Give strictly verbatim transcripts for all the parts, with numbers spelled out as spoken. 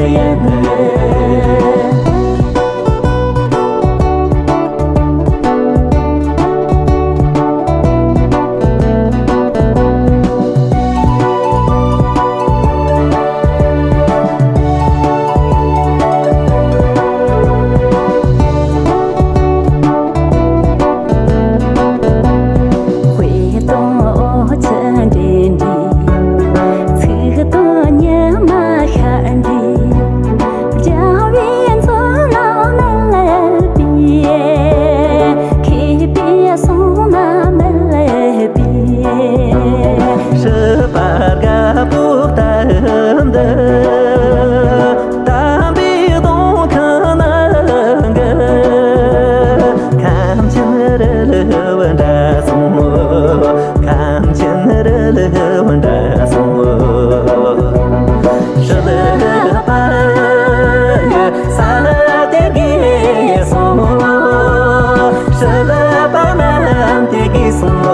དཔེ་དང་འོ་ཆུ་འདྲེས་འདྲེས། ཚིག་དང་ཉི་མ་ཤར་འདྲེས། རྒྱལ་བའི་མཚན་ལ་མི་ལེགས་པའི། མཁས་པའི་གསུང་ལ་མི་ལེགས་པའི། སྲིད་པ་རྒད་པོ་ལྟ་བུ་འདི། དམ་པའི་སྡོང་ཁང་ནང་གི། ཁམས་ཆེན་རི་ལི་བོ་འདྲ་སོང་། ཁམས་ཆེན་རི་ལི་བོ་འདྲ་སོང་། ཧྲི་ལི་པ་ཡི་ས་ལ་དེ་གི་སོང་། ཧྲི་ལི་པ་རྣམས་དེ་གི་སོང་།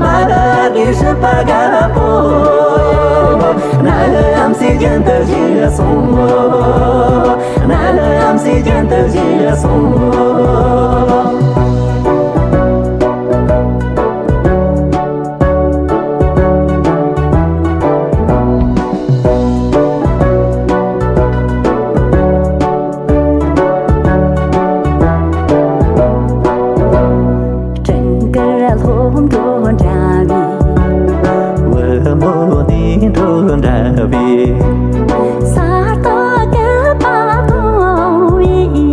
མ་ར་གི་སྲིད་པ་རྒད་པོ། ནམ་ཡང་སྲིད་རྒྱན་དུ་བཞེས་སོང་། ནམ་ཡང་སྲིད་རྒྱན་དུ་བཞེས་སོང་། སྤྲིན་དཀར་ལྷུན་པོ་འདྲ་བའི། བུ་མོ་ནི་འགྲོ་འདྲ་བའི། ས་རྟགས་བརྒྱད་པ་མཐོང་བའི།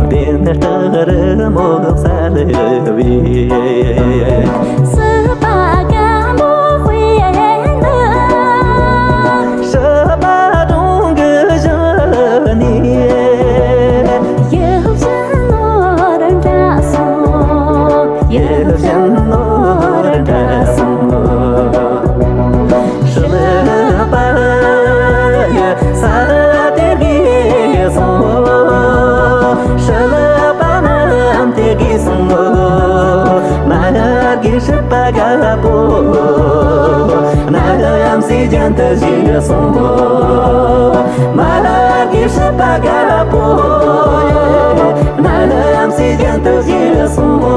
བདེན་རྟགས་རི་མོ་གསལ་བའི། སྲིད་པ་རྒད་པོ་དཔེ་འདི། སྲིད་པ་སྒྲུང་གི་གཞི་ནས། ཡིད་བཞིན་ནོར་འདྲ་སོང་། ཡིད་བཞིན་ནོར་འདྲ་སོང་། ཧྲི་ལི་པ་ཡི་ས་ལ་དེ་གི་སོང་། ཧྲི་ལི་པ་རྣམས་དེ་གི་སོང་། མ་ཡར་གྱི་སྲིད་པ་རྒད་པོ། ནམ་ཡང་སྲིད་རྒྱན་དུ་བཞེས་སོང་། མ་ལ་གི་སྲིད་པ་རྒད་པོ། ནམ་ཡང་སྲིད་རྒྱན་དུ་བཞེས་སོང་།